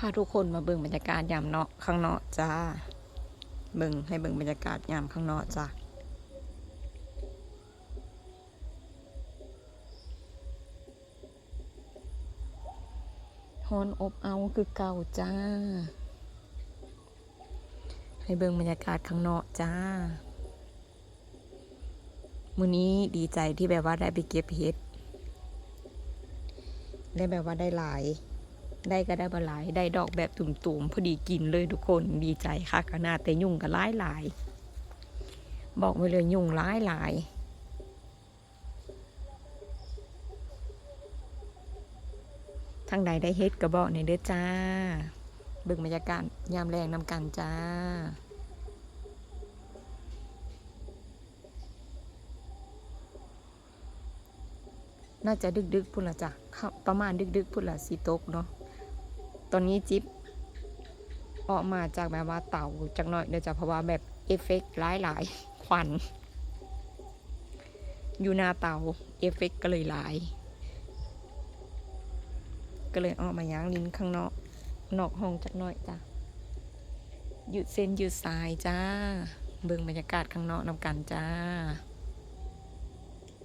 ພາທຸກຄົນມາເບິ່ງບັນຍາກາດຍາມເນາະ ຂ້າງນອກຈ້າ. ເບິ່ງ ໃຫ້ເບິ່ງບັນຍາກາດຍາມຂ້າງນອກຈ້າ. ຮ້ອນອົບເອົາຄືເກົ່າຈ້າ. ໃຫ້ເບິ່ງບັນຍາກາດຂ້າງນອກຈ້າ. ມື້ນີ້ດີໃຈທີ່ແບບວ່າໄດ້ໄປເກັບເຫັດ ແລະ ແບບວ່າໄດ້ຫຼາຍ ໄດ້ກໍໄດ້ບໍ່ຫຼາຍ ໄດ້ດອກແບບຕຸ່ມໆ ພໍດີກິນເລີຍທຸກຄົນ. ດີໃຈຄັກຂະໜາດ ແຕ່ຍຸງກໍຫຼາຍໆ ບອກໄວ້ເລີຍ ຍຸງຫຼາຍໆ. ທາງໃດໄດ້ເຫັດກໍບອກແດ່ເດີຈ້າ. ເບິ່ງບັນຍາກາດຍາມແລງນຳກັນຈ້າ. ໜ້າຈະດຶກໆ ພຸ້ນລະຈ້າ ປະມານດຶກໆ ພຸ້ນລະຊິຕົກເນາະ. ຕອນນີ້ຈິບອອກມາຈາກແບບວ່າເຕົາຈັກໜ້ອຍເດີຈ້າ ເພາະວ່າແບບເອຟເຟັກຫຼາຍໆ ຄວັນ ຢູ່ໜ້າເຕົາ ເອຟເຟັກກໍເລີຍຫຼາຍ ກໍເລີຍອອກມາຍ່າງຫຼິ້ນຂ້າງນອກ ນອກຫ້ອງຈັກໜ້ອຍຈ້າ. ຍືດເສັ້ນຍືດສາຍຈ້າ. ເບິ່ງບັນຍາກາດຂ້າງນອກນຳກັນຈ້າ.